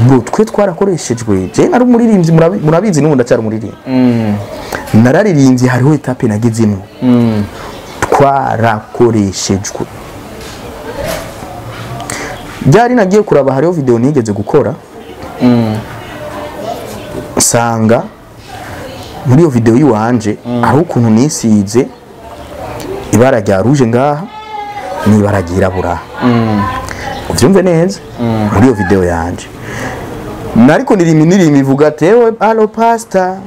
Bro, twe twarakoreshejwe. Je nari umuririmbyi, murabizi, n'ubu ndacyari umuririmbyi. Nararirimbye, hariho étape nagezemo. Twarakoreshejwe. Byari nagiye kuraba, hariho video nigeze gukora, nsanga muri iyo video yiwanje hari ukuntu nisize ibara rya rouge ngaha n'ibara ryirabura. Uvyumve neza, muri iyo video yanje nariko ndirimi, ndirimi ivuga ati: "Ewe allo pastor,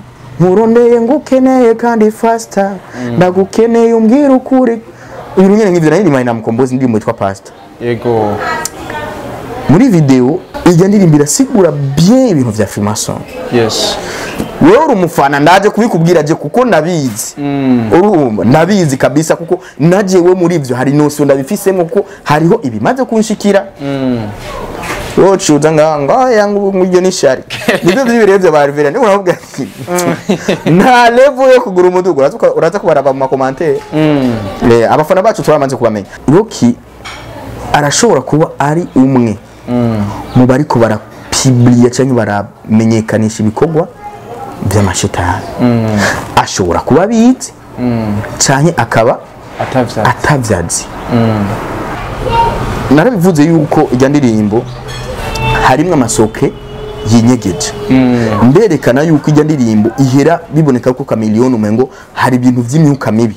nkurondeye, ngukeneye kandi faster, ndagukeneye umbwira ukuri." Ibintu nyene nk'ivyo. Nari na Mkombozi, ndirimbo yitwa Pastor. Muri video ijya ndirimbo irasigura bien ibintu vya Freemason. Wewe uri umufana, ndaje kubikubwira je kuko nabizi. Urumva, ndabizi kabisa kuko najewe muri ivyo hari notion ndabifisemo, kuko hariho ibimaze kunshikira. Wowe ucuza ngaha ngo yangu ngiryo ni shari, nibyo by'ibirevye ba Rivera. Niba uravuga ati nta level yo kugura umudugo, uraza kubaraba mu ma commentaires. Abafana bacu turamaze kubamenya. Rocky arashobora kuba ari umwe mu bariko barapubliya cyangwa baramenyekanisha ibikorwa by'amashetani. Ashobora kuba abizi canke akaba atavya atavyazi. Narabivuze yuko ijya ndirimbo harimwo amasoke yinyegeje. Nderekana yuko ijya ndirimbo ihera biboneka ko Chameleone umengo hari ibintu vy'imyuka mibi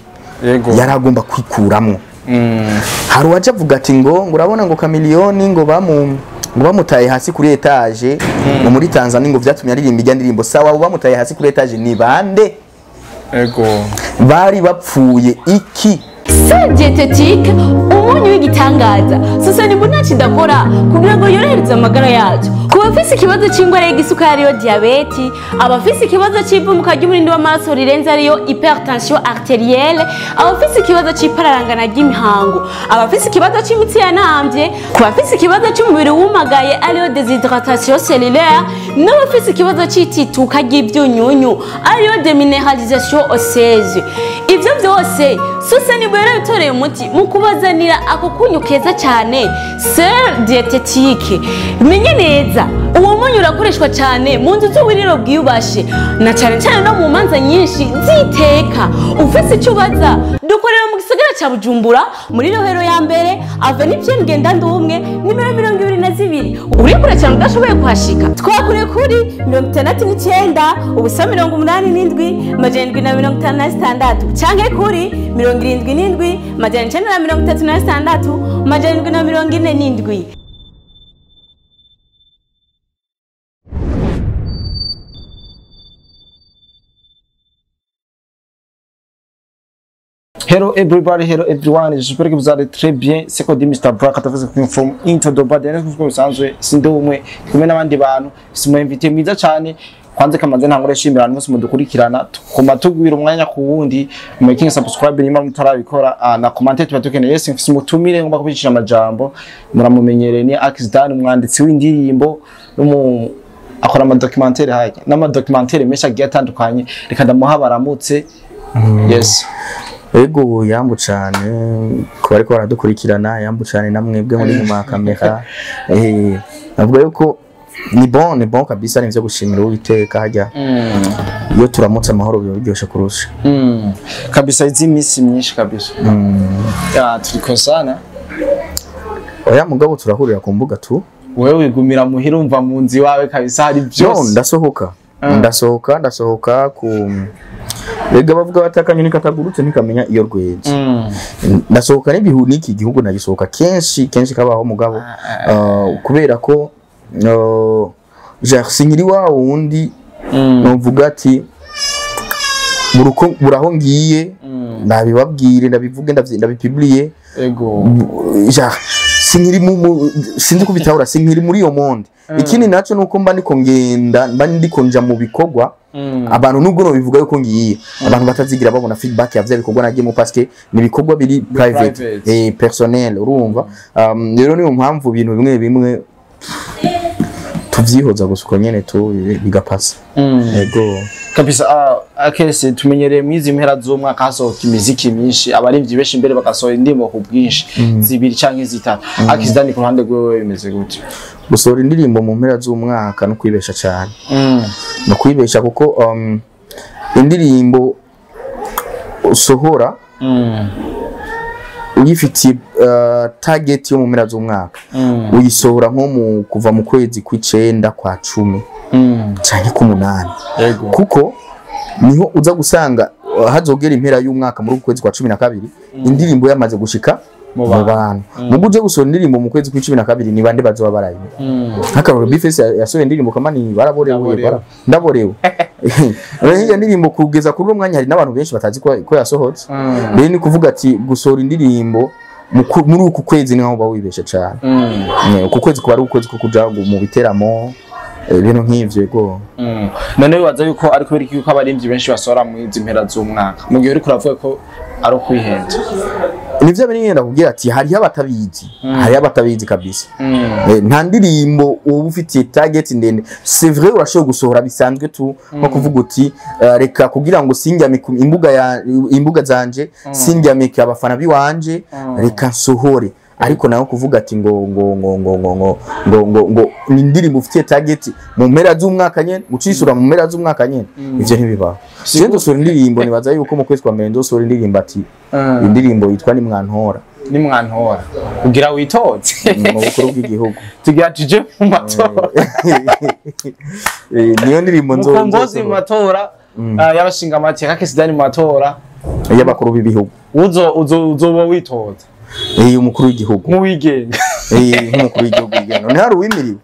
yari agomba kwikuramwo. Hari uwaje avuga ati ngo urabona ngo Chameleone ngo bamutaye hasi kuri étage ngo muri Tanzania, ngo vyatumye aririmba ijya ndirimbo. Sawa, abo bamutaye hasi kuri étage ni bande? Bari bapfuye iki? Sel diététique, umunyu w'igitangaza. Sasa ni ntacyo idakora kugira ngo yorohereze amagara yacu. Ku bafise ikibazo cy'indwara y'igisukari ariyo diyabeti, abafise ikibazo cy'ivumuka ry'umurindi w'amaraso rirenze ariyo hypertension artérielle, abafise ikibazo cy'ipararangana ry'imihango, abafise ikibazo cy'imitsi yanambye, ku bafise ikibazo cy'umubiri wumagaye ariyo déshydratation cellulaire, n'abafise ikibazo cy'itituka ry'ibyunyunyu ariyo déminéralisation osseuse. Ibyo byose Susani yarabitoreye umuti mu kubazanira ako kunyu keza cyane, sel diététique. Menye neza, uwo munyu urakoreshwa cyane mu nzu z'uburiro bwiyubashe na cyane cyane no mu manza nyinshi ziteka. Ufise icyo ubaza, dukorera mu gisagara cya Bujumbura, muri Rohero ya mbere, avenue Pierre Ngendandumwe, nimero 22. Uri kure cyane udashoboye kuhashika, twakure kuri 69 0 87 756 canke kuri 77 936 747. Hello everybody, hello everyone. J'espère que vous allez très bien. C'est Cody Mr. Black atavuze from Into the Bad. Nkuko bisanzwe sinde umwe, kumwe n'abandi bantu, si mu invité mwiza cyane. Kwanze kamaze ntangure shimira abantu bose mudukurikirana, tukoma tugwira umwanya ku wundi, making subscribe nimba mutarabikora, na comment tuba dukeneye. Yes, mfise umutumire ngomba kubicisha amajambo. Muramumenyereye, ni Axdan, umwanditsi w'indirimbo n'umu akora ama documentaire haya n'ama documentaire menshi agiye atandukanye. Reka ndamuha baramutse. Yes. Ego, yambu cyane ku bariko baradukurikirana, yambu cyane namwebwe muri nyuma ya kamera. Navuga yuko ni bon, ni bon kabisa, ni ivyo gushimira Uwiteka. Hajya iyo turamutse amahoro biba biryoshe kurusha. Kabisa, izi minsi myinshi kabisa. Ya, turiko sana. Oya mugabo, turahurira ku mbuga tu. Wewe wigumira muhira, umva mu nzu iwawe kabisa hari No, byose. ndasohoka, ndasohoka, ndasohoka ku rega bavuga bati akanyoni katagurutse ntikamenya iyo rweze. Ndasohoka n'ibihu n'iki gihugu nagisohoka kenshi kenshi kabaho, mugabo kubera ko genre sinkiri wa wundi novuga ati buruko buraho ngiye ndabibabwire, ndabivuge, ndabipubliye. Genre sinkiri sinzi kubitahura, sinkiri muri iyo monde. Ikindi naco nuko mba ndiko ngenda, mba ndiko nja mu bikorwa abantu, nubwo no bivuga yuko ngiye, abantu batazigira babona feedback ya vya bikorwa nagiyemo, parce que ni ibikorwa biri private, Private. Personnel, urumva. Rero niyo mpamvu ibintu bimwe bimwe Tuvyihoza gusa uko nyene tu bigapasa. Yego. Kabisa. Akese tumenyereye mwizi mpera z'umwaka hasohoka imiziki myinshi, abarimvyi benshi imbere bagasohora indirimbo ku bwinshi, zibiri canke zitatu. Akizidani, ku ruhande rwewe bimeze gute? Gusohora indirimbo mu mpera z'umwaka no kwibesha cyane, no kwibesha, kuko indirimbo usohora uyifitiye target yo mu mpera z'umwaka, uyisohora nko mu kuva mu kwezi kw'icenda, kwa 10 canke k'umunani, kuko niho uza gusanga hazogera impera y'umwaka muri uku kwezi kwa 12 indirimbo yamaze gushika mu bantu. Mugu uje gusohora indirimbo mu kwezi kwa 12, ni bande bazoba barayimenya? Nk'akarorero, B-Face yasohoye indirimbo kamani baraborewe. Ndaborewe. Ndaborewe. Rero iyo ndirimbo kugeza kuri uwo mwanya hari n'abantu benshi batazi ko yasohotse. Rero ni kuvuga ati gusohora indirimbo muri uku kwezi ni nkaho uba wibeshe cane. Uku kwezi kuba ari ukwezi ko kuja mu biteramo, ibintu nk'ivyo, yego. None wibaza yuko ari kubera iki yuko abarimvyi benshi basohora mu izi mpera z'umwaka, mu gihe uriko uravuga ko ari ukwihenda? Nivyo biri ngenda kubwira ati hariho abatabizi, hariho abatabizi kabisa. Nta ndirimbo uba ufitiye target ndende. C'est vrai, urashobora gusohora bisanzwe tu, nko kuvuga uti reka kugira ngo sindyamike imbuga ya imbuga zanje, sindyamike abafana biwanje, reka nsohore. Ariko nawe kuvuga ati ngo ngo ngo ngo ngo ngo ngo ngo ngo ni indirimbo ufitiye target mu mpera z'umwaka nyene, ucisura mu mpera z'umwaka nyene, ivyo ntibibaho. Je ndosohora indirimbo, nibaza yuko mu kwezi kwa mbere ndosohora indirimbo, ati indirimbo yitwa Nimwantora. Nimwantora, kugira witoze? Mu bukuru bw'igihugu. Tugira tuje mu matora. Niyo ndirimbo nzo Mukombozi mu matora y'abashinga amateka, Kesidani mu matora y'abakuru b'ibihugu. Uzo uzo uzoba witoza? Umukuru w'igihugu. Nk'uwigenga? Nk'umukuru w'igihugu wigenga. Ntihari uwimiriwe?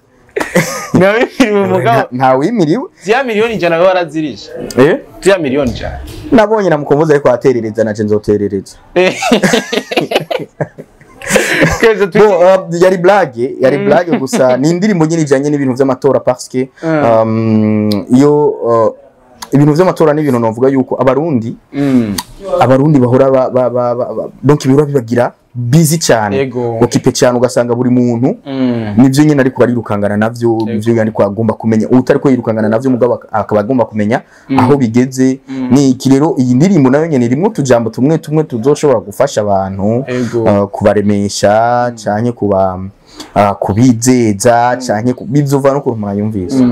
Nawe mugabo. Nta wimiriwe. Zya 100,000,000 we warazirisha? Eh? Zya 100,000,000. Nabonye na Mukombozi ariko aterereza, naje nzoterereza. Keze Bon, yari blague, yari blague gusa. Ni indirimbo nyine ijanye n'ibintu vy'amatora, parce que iyo ibintu vy'amatora ni ibintu novuga yuko abarundi bahora donc ibihora bibagira busy cyane, occupé cyane, ugasanga buri muntu nivyo nyine ariko barirukangana navyo, nivyo nyine ariko agomba kumenya, utari ko yirukangana navyo mugabo akaba agomba kumenya aho bigeze. Ni iki rero, iyi ndirimbo nayo nyene irimwo utujambo tumwe tumwe tuzoshobora gufasha abantu, kubaremesha canke kuba kubizeza canke bizova n'ukuntu mwayumvise.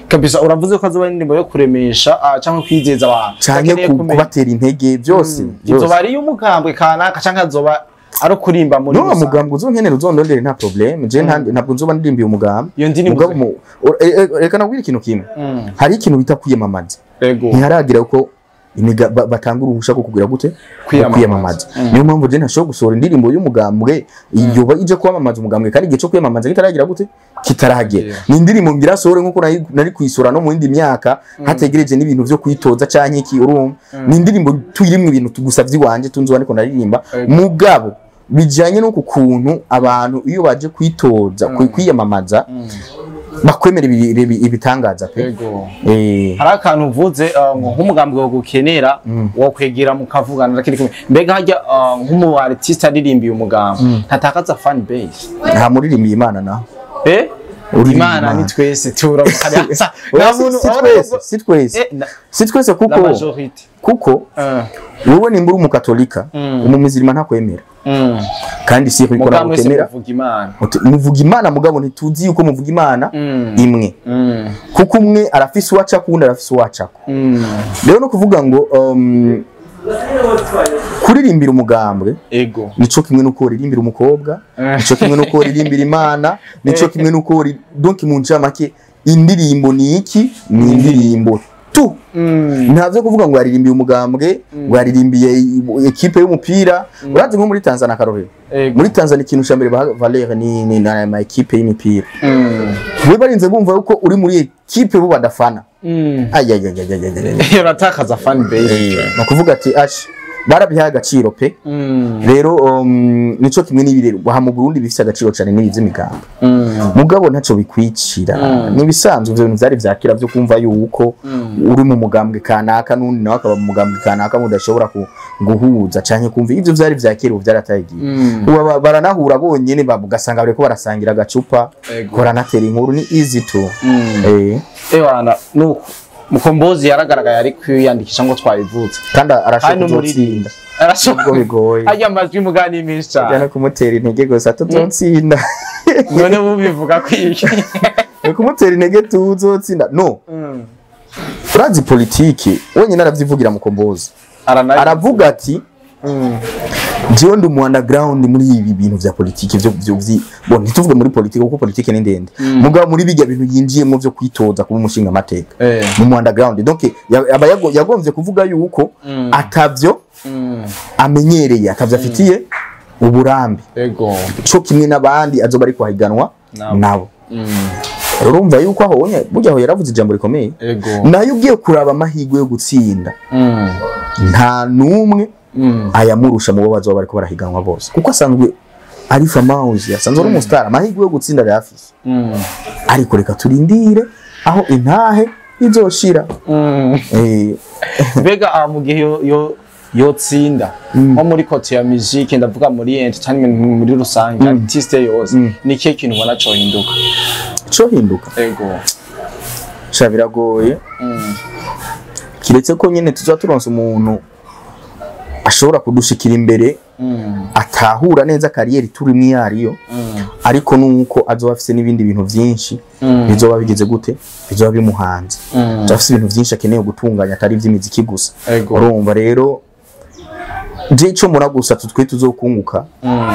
Kabisa, uravuze ko azoba indirimbo yo kuremesha cyangwa kwizeza abantu. Canke Bakeneye kumenya. kubatera intege, byose byose. Izoba ari iy'umugambwe kanaka canke azoba ari ukurimba muri No, rusange? Mugambwe uzonkenera uzondondere, nta problème. Je ntabwo nzoba ndirimbiye umugambi. Iyo ndirimbo Mugabo reka nabwire ikintu kimwe. Hari ikintu bita kwiyamamaza. Ntiharagira uko batanga uruhusha rwo kugira gute? Kwiyamamaza. Kwiyamamaza. Niyo mpamvu je ntashobora gusohora indirimbo y'umugambwe yoba ije kwamamaza umugambwe kandi igihe cyo kwiyamamaza kitaragira gute? Kitaragera. Ni indirimbo ngira sohore nkuko nari kuyisora no mu yindi myaka hategereje n'ibintu vyo kwitoza canke iki, urumva. Ni indirimbo tuyirimwo ibintu tugusa vy'iwanje tunzuba ariko naririmba, mugabo bijanye n'uku kuntu abantu iyo baje kwitoza, kwiyamamaza, bakwemera ibitangaza pe. Hari akantu uvuze ngo nk'umugambi wo gukenera wo kwegera mukavugana, lakini kumwe mbega hajya nk'umu artiste aririmbiye umugambi ntatakaza fan base? Nta muririmbiye Imana naho. Uririmba Imana Imana. ni twese turamukanya. Oya, si twese, si twese, si twese, La kuko majorité. Kuko wowe nimba uri umukatolika, umumizirima ntakwemera, kandi si ko Mugabo mwese nakwemera. muvuga Imana. Muvuga Imana, mugabo ntituzi yuko muvuga Imana imwe, kuko umwe arafise uwacako, uwundi arafise uwacako. Rero no kuvuga ngo kuririmbira umugambwe nico kimwe nuko uririmbira umukobwa, nico kimwe nuko uririmbira Imana, nico kimwe nuko donc mu ncamake indirimbo ni iki? Ni indirimbo tu. Ntavyo kuvuga ngo yaririmbiye umugambwe, ngo yaririmbiye ekipe y'umupira. Urazi nko muri Tanzania, akarorero, muri Tanzania ikintu ca mbere baha valeur ni ama ekipe y'imipira. We barinze bumva yuko uri muri ekipe bo badafana, ayayayayayay. Uratakaza fan base. Ni ukuvuga ati ashi Barabihaye agaciro pe. Rero nico kimwe n'ibi rero aha mu Burundi bifite agaciro cyane n'ibi vy'imigambi. Mugabo ntaco bikwicira, nibisanzwe ivyo bintu vyari vyakira vyo kumva yuko uri mu mugambwe kanaka n'undi nawe akaba mu mugambwe kanaka mudashobora guhuza canke kumva ivyo vyari vyakira, ubu vyarataye igihe. Ubu baranahura bonyene, ugasanga bariko barasangira agacupa, baranatera inkuru, ni easy to. Ewana, nuko Mukombozi yaragaragaye ari kwiyandikisha ngo twabivutse. Kandi arashobora Kandi kuzotsinda. Arashobora. Ubwo bigoye. Ajya amajwi mugani menshi Ajya cyane. no kumutera intege gusa, tuzotsinda. None bubivuga kwiki? Ni kumutera intege, tuzotsinda. No, urazi politiki, wenyine aravyivugira Mukombozi. Aranayi. Aravuga ati: "Jewe ndi mu underground muri ibi bintu vya politiki vyo bon, ntituvuge muri politiki kuko politiki ni ndende, mugabo muri bijya bintu yinjiyemo vyo kwitoza kuba umushinga amateka mu underground." Donc aba yagomvye kuvuga yuko atavyo amenyereye, atavyo afitiye uburambe, co kimwe n'abandi azoba ariko ahiganwa Nabo. nabo. Urumva yuko aho onye burya aho yaravuze ijambo rikomeye. Nayo ugiye kuraba amahirwe yo gutsinda, nta n'umwe ayamurusha mu bo bazoba bariko barahiganwa bose, kuko asanzwe ari famous, asanzwe ari umustar, amahirwe yo gutsinda arayafise. Ariko reka turindire aho intahe izoshira. Mbega aha mu gihe yo yotsinda, nko muri côté ya musique, ndavuga muri entertainment muri rusange, artiste yose, ni ikihe kintu ubona cohinduka? Cohinduka? Ego. Sha, biragoye, kiretse ko nyene tuza turonse umuntu ashobora kudushikira imbere, atahura neza carrière turimo iyo ariyo, ariko nuko azoba afise n'ibindi bintu vyinshi bizoba bigize gute, bizoba bimuhanze, azoba afise ibintu vyinshi akeneye gutunganya atari ivy'imiziki gusa. Urumva rero, je ico mbona gusa twe tuzokunguka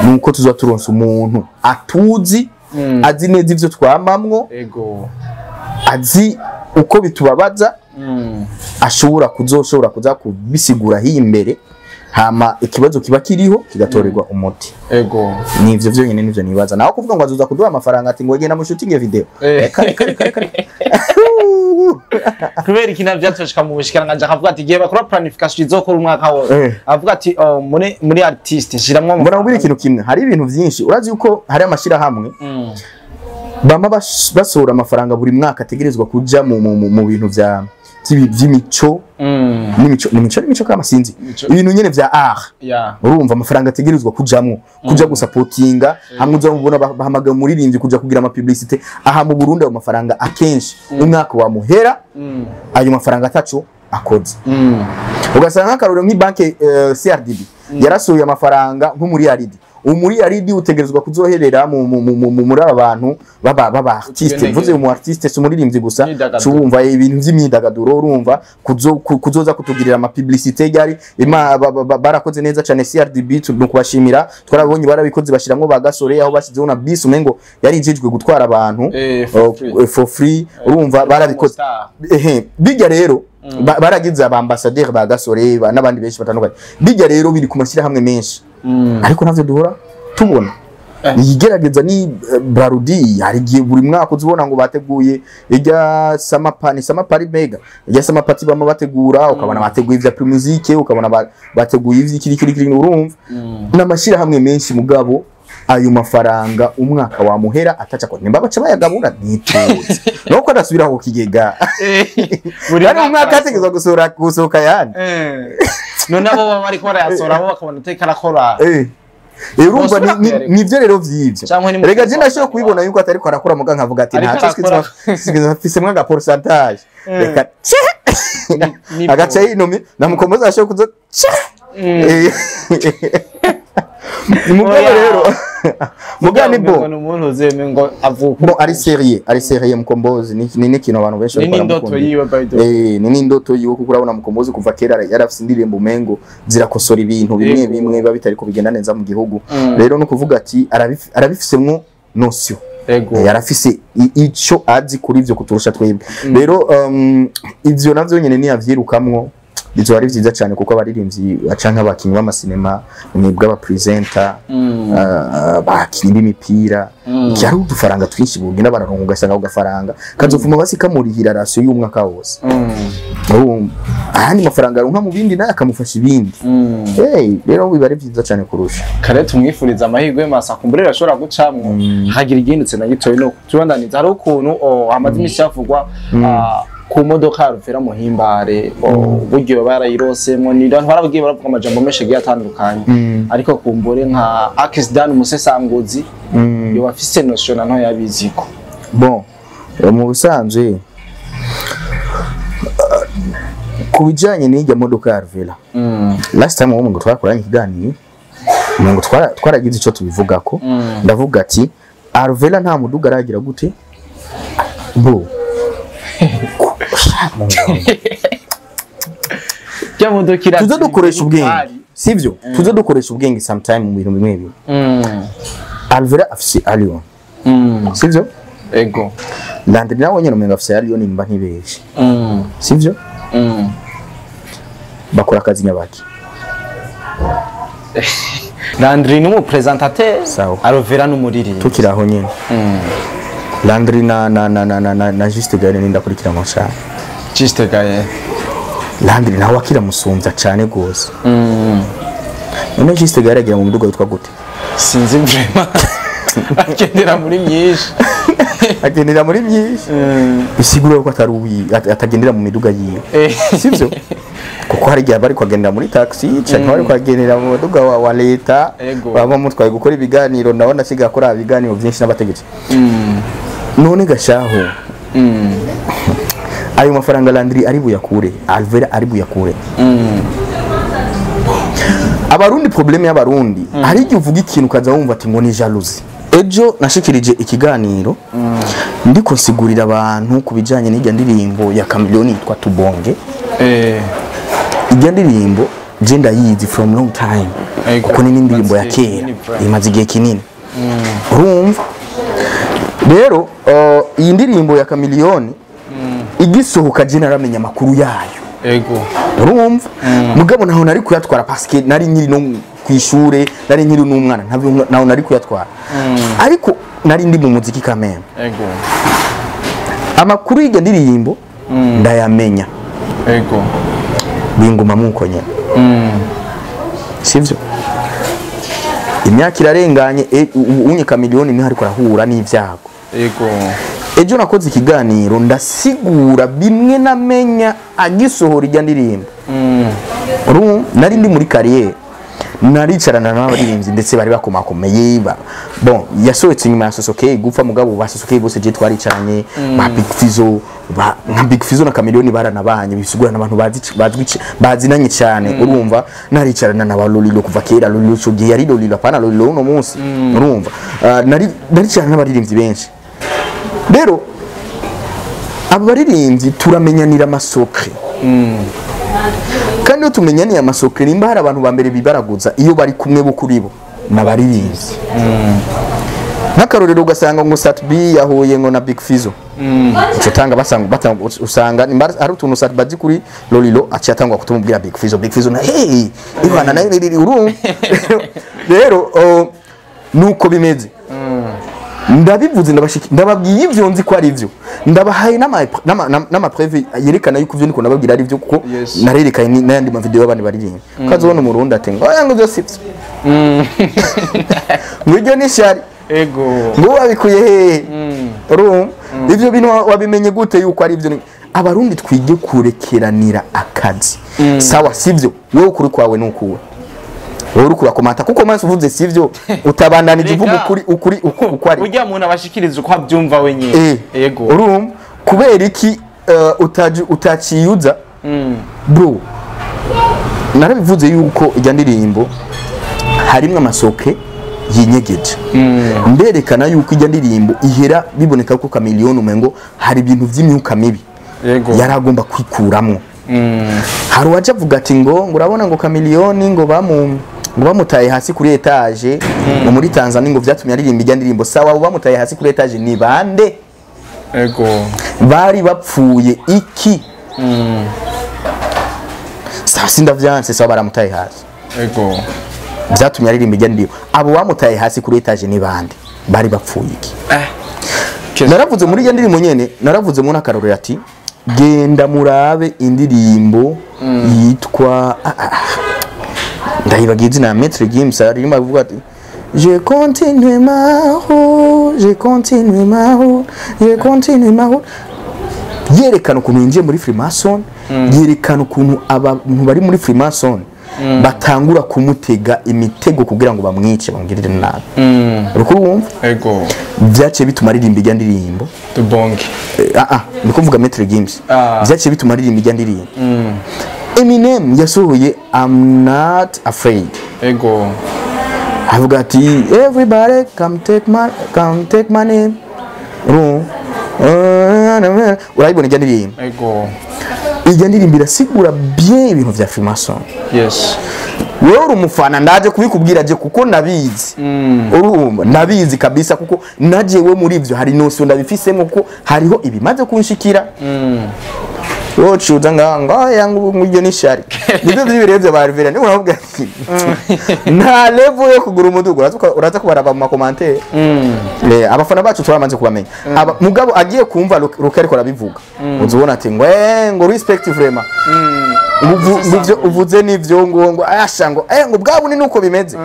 nuko tuzoba turonse umuntu atuzi, azi neza ivyo twamamwo, azi uko bitubabaza, ashobora kuzoshobora kuza kubisigura hiyi imbere, hama ikibazo kiba kiriho kigatorerwa umuti. Nivyo vyonyene nivyo nibaza. Naho kuvuga ngo azoza kuduha amafaranga, ati ngo genda mushutinge video, reka reka reka reka reka. Kubera iki navyo vyatoshika mu bushikiranganji akavuga ati igihe bakora planification izokora umwaka wose, avuga ati: "Oh, muri artiste shiramwo." Mbona mubwira ikintu kimwe, hari ibintu vyinshi. Urazi yuko hari amashirahamwe bama basohora amafaranga buri mwaka ategerezwa kuja mu bintu vya vy'imico, n'imico n'imico n'imico kama sinzi, ibintu nyene vya art. Urumva amafaranga ategerezwa kujamwo, kuja gusapotinga hamwe uza mubona bahamagara umuririmbyi kuja kugira ama publicité aha mu Burundi. Ayo mafaranga akenshi umwaka wamuhera ayo mafaranga ataco akoze. Ugasanga nk'akarorero nk'ibanke CRDB yarasohoye amafaranga nko muri Aridi, muri Aridi utegerezwa kuzoherera muri aba bantu baba artiste. Utugenegene. Mvuze mu artiste si umuririmbyi gusa. Imyidagaduro. Cubumva ibintu vy'imyidagaduro, urumva kuzoza kutugirira ama publicité yari barakoze neza cyane CRDB, no kubashimira. Twarabonye barabikoze, bashiramwo bagasore aho bashyizeho na bus umengo yari ijejwe gutwara abantu For free. For free. Urumva barabikoze. Star. Ehe, bijya rero baragize aba ambassadeur ba Gasore n'abandi benshi batandukanye. Bijya rero biri ku mashyirahamwe menshi, ariko navyo duhora tubona igerageza ni Brarudi. Hari igihe buri mwaka uzibona ngo bateguye ijya samapani samapari mega, ijya samapati bama bategura, ukabona bateguye ivya Primusic, ukabona bateguye ivy'ikiri kiri kiri. Urumva n'amashyirahamwe menshi, mugabo ayo mafaranga umwaka wamuhera ataca ko nimba baca bayagabura ntituzi nuko adasubira ku kigega. Buri Kandi mu mwaka hategerezwa gusohora gusohoka yandi. None abo baba bariko barayasohora bo bakabona uteka arakora? Urumva Bosubira kuyareka. Nivyo rero vy'ivyo. Canke ni Rega je ndashobora kubibona yuko atariko arakora, muga nkavuga ati Ariko ntaco arakora. mfisemwo aga pourcentage, reka Ni agaca yinumi na Mukombozi ashobora kuza. Mugabo Oya. rero muga ni bo Ngo umuntu uzeme ngo avuka. Bon, ari sérieux, ari sérieux Mukombozi, ni n'ikintu abantu benshi Ni bariko n'indoto baramukundira. yiwe, by the way. Ni n'indoto yiwe, kuko urabona Mukombozi kuva kera yarafise indirimbo umengo zirakosora ibintu bimwe bimwe biba bitariko bigenda neza mu gihugu. Rero no kuvuga ati arabifisemwo notion. Yarafise ico azi kuri ivyo kuturusha twebwe. Rero ivyo navyo nyene niyavyirukamwo bizoba ari vyiza cyane, kuko abaririmbyi canke abakinyi b'amasinema, mwebwe aba presenter, abakinyi b'imipira, iki hari udufaranga twinshi bugenda bararonka, ugasanga ako gafaranga kazofuma basi kamurihira ration y'umwaka wose. Urumva Ayandi mafaranga aronka mu bindi naye akamufasha ibindi. Hey, rero biba ari vyiza cyane kurusha. Kare tumwifuriza amahirwe masa, kumbure ashobora gucamwo hagira igindutse na gitoyi. No tubandaniza, hari ukuntu hamaze imisi havugwa ku modoka ya Alvera Muhimbare, uburyo barayirosemo, ni abantu barabagiye baravuga amajambo menshi agiye atandukanye, ariko kumbure nka Akisdan umusesanguzi yoba afise notion na ntoya yabiziko. Bon, mu busanzwe ku bijanye n'irya modoka ya Alvera, last time uwo ngo twakoranye ikiganiro, ngo twaragize ico tubivugako, ndavuga ati Alvera nta muduga aragira gute bo. Ya modoka ira Tuze dukoresha ubwenge, sivyo? Tuze dukoresha ubwenge sometime mu bintu bimwe bimwe. Alvera afise Allion, sivyo? Ego. Landry nawe nyene umenga afise Allion, nimba ntibeshe, sivyo? Bakora akazi nyabaki? Landry ni umupresentateur. Sawa. Alvera ni umuririmbyi. Tukiri aho nyene, Landry na Juste Gaël ni ndakurikira cyane. Juste Gaël. Landry nawe akiramusumbya cyane gose. None Juste Gaël agira mu muduga witwa gute? Sinzi vraiment, agendera muri myinshi. Agendera muri myinshi, bisigura ko atari uwi atagendera mu miduga yiwe, sivyo? Kuko hari igihe bari kugendera muri taxi cyangwa bari kugendera mu muduga wa leta. Ego. Baba mutwaye gukora ibiganiro, ndabona asigaye akora ibiganiro byinshi n'abategetsi. None gashaho, ayo mafaranga Landry ari buyakure, Alvera ari buyakure? Abarundi, problème y'abarundi, hari igihe uvuga ikintu ukaza wumva ati ngo ni jalousie. Ejo nashikirije ikiganiro ndiko nsigurira abantu ku bijanye n'irya ndirimbo ya Chameleone yitwa Tubonge. Irya ndirimbo je ndayizi from long time, Ego. kuko ni n'indirimbo ya Imaze igihe kera, kinini, bro. imaze igihe kinini. Urumva rero, iyi ndirimbo ya Chameleone igisohoka je naramenya amakuru yayo. Ego. Urumva, mugabo naho nari kuyatwara, parce que nari nkiri no kwishure, nari nkiri n'umwana, naho nari kuyatwara, ariko nari ndi mu muziki kameme. Ego. Amakuru y'iryo ndirimbo ndayamenya, Ego. binguma muko nyene, sivyo? Imyaka irarenganye, ubu unye Chameleone niho ariko arahura n'ivyago. Ego. Ejo nakoze ikiganiro ndasigura bimwe namenya agisohora irya ndirimbo. Urumva, nari ndi muri carrière, naricarana n'abaririmbyi ndetse bari bakomakomeye bon, yasohotse inyuma ya Sosokeye gupfa, mugabo ba Sosokeye bose je twaricaranye, ba Big Fizzo, nka Big Fizzo na Chameleone baranabanye, bisigura n'abantu bazi bazwi bazinanye cyane. Urumva, naricarana na ba Lolilo kuva kera. Lolilo ico gihe yari Lolilo, apana Lolilo uno munsi. Urumva, naricarana n'abaririmbyi benshi. Rero abo baririmbyi turamenyanira amasokre, kandi iyo tumenyaniye amasokre, nimba hari abantu ba mbere bibaraguza iyo bari kumwe bo kuri bo n'abaririmbyi. Nk'akarorero, ugasanga ngo Sat-B yahuye ngo na Big Fizzo, ucatanga basanga batanga, usanga nimba hari utuntu Sat-B azi kuri Lolilo aciye atangwa kutumubwira Big Fizzo, Big Fizzo na hey ibana nayo riri. Urumva rero, nuko bimeze. Ndabivuze, ndabashiki, ndababwiye ivyo nzi ko ari ivyo, ndabahaye n'ama preuve yerekana yuko ivyo ndiko ndababwira ari ivyo, kuko narerekanye n'ayandi ma video y'abandi baririmba. Ukazobona umurundi ati ngo oya, ngo ivyo sivyo, ngo iryo ni shari, Ego. ngo wabikuye hehe? Urumva, ivyo bintu wabimenye gute yuko ari ivyo? Abarundi twige kurekeranira akazi. Sawa, sivyo? Wewe ukuri kwawe nukuwe, wowe uriko urakomata kuko maze uvuze sivyo, utabandanije uvuga Rega. ukuri uko ari. Burya muntu abashikiriza uko abyumva wenyine. Ego. Urumva, kubera iki utaciyuza? Bro, narabivuze yuko ijya ndirimbo harimwo amasoke yinyegeje, nderekana yuko ijya ndirimbo ihera biboneka ko Chameleone umengo hari ibintu vy'imyuka mibi yari agomba kwikuramwo. Hari uwaje avuga ati ngo urabona ngo Chameleone ngo bamutaye hasi kuri étage ngo muri Tanzania, ngo vyatumye aririmba ijya ndirimbo. Sawa, abo bamutaye hasi kuri étage ni bande? Ego. Bari bapfuye iki? Sawa, sindavyanse, sawa, baramutaye hasi, Ego. vyatumye aririmba ijya ndirimbo. Abo bamutaye hasi kuri étage ni bande? Bari bapfuye iki? Naravuze muri iyo ndirimbo nyene, naravuze mu n'akarorero ati Genda murabe indirimbo yitwa ndayibagiye izina ya Maître Gims, aririmba avuga ati je continue ma route, je continue ma route, je continue ma route. Yerekana ukuntu yinjiye muri Freemason, yerekana ukuntu abantu bari muri Freemason batangura kumutega imitego kugira ngo bamwice, bamugirire nabi. Uriko wumva? Ego. Vyaciye bituma aririmba ijya ndirimbo Tubonge. Ni kuvuga Maître Gims. Vyaciye bituma aririmba ijya ndirimbo. Eminem yasohoye I'm Not Afraid. Ego. Avuga ati everybody come take my name. Urayibona ijya ndirimbo. Ego. Ijya ndirimbo irasigura bien ibintu vya Freemason. Yes. Wewe uri umufana, ndaje kubikubwira je kuko ndabizi. Urumva ndabizi kabisa kuko najewe muri ivyo hari notion ndabifisemo kuko hariho ibimaze kunshikira. Wocuza nga yangu ngujye nishari. Nivyo byibirevye ba Rivera ni uravuga ati nta level yo kugura umudugo, uraza kubaraba mu makomantere. Abafana bacu turamaze kubamenya. Mugabo agiye kumva Rocky ariko arabivuga. Uzubona ati ngo ngo respect vraiment. Nguvyo uvuze nivyo ngo asha ngo ngo bwabo ni nuko bimeze.